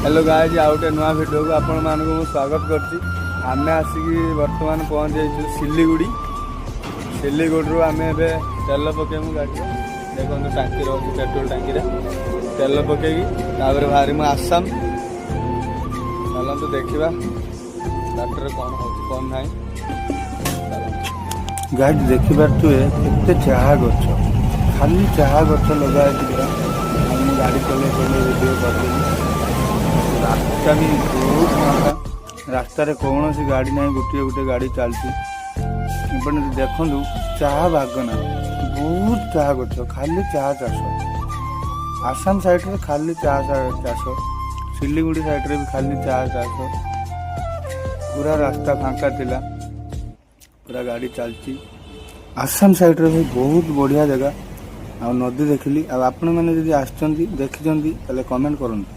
Hello guys, ଆଉ ଗୋଟେ ନୂଆ ଭିଡ଼ିଓକୁ ଆପଣମାନଙ୍କୁ ମୁଁ ସ୍ୱାଗତ କରୁଛି। ଆମେ ଆସିକି ବର୍ତ୍ତମାନ ପହଞ୍ଚି ଯାଇଛୁ ସିଲିଗୁଡ଼ି। ସିଲିଗୁଡ଼ିରୁ ଆମେ ଏବେ ତେଲ ପକେଇବୁ ଗାଡ଼ିରେ। ଦେଖନ୍ତୁ, ଟାଙ୍କି ରହୁଛି, ପେଟ୍ରୋଲ ଟାଙ୍କିରେ ତେଲ ପକେଇକି ତାପରେ ବାହାରିବୁ ଆସାମ। ଚାଲନ୍ତୁ ଦେଖିବା ବାଟରେ କ'ଣ ହେଉଛି, କ'ଣ ନାହିଁ। ଚାଲନ୍ତୁ। ଗାଇଜ୍, ଦେଖିପାରୁଥିବେ କେତେ ଚାହା ଗଛ, ଖାଲି ଚାହା ଗଛ ଲଗା ହେଇଛି ପୁରା। ଆଉ ମୁଁ ଗାଡ଼ି ଚଲେଇ ଚଲେଇ ଭିଡ଼ିଓ କରିଦେଲି। ରାସ୍ତା ବି ବହୁତ ଫାଙ୍କା, ରାସ୍ତାରେ କୌଣସି ଗାଡ଼ି ନାହିଁ, ଗୋଟିଏ ଗୋଟେ ଗାଡ଼ି ଚାଲିଛି। ଆପଣ ଦେଖନ୍ତୁ, ଚାହା ବାଗାନ, ବହୁତ ଚାହା ଗଛ, ଖାଲି ଚାହା ଚାଷ। ଆସାମ ସାଇଡ଼ରେ ଖାଲି ଚାହା ଚାଷ, ସିଲିଗୁଡ଼ି ସାଇଡ଼ରେ ବି ଖାଲି ଚାହା ଚାଷ। ପୁରା ରାସ୍ତା ଫାଙ୍କା ଥିଲା, ପୁରା ଗାଡ଼ି ଚାଲିଛି। ଆସାମ ସାଇଡ଼ରେ ବି ବହୁତ ବଢ଼ିଆ ଜାଗା ଆଉ ନଦୀ ଦେଖିଲି। ଆଉ ଆପଣମାନେ ଯଦି ଆସିଛନ୍ତି, ଦେଖିଛନ୍ତି, ତାହେଲେ କମେଣ୍ଟ କରନ୍ତୁ।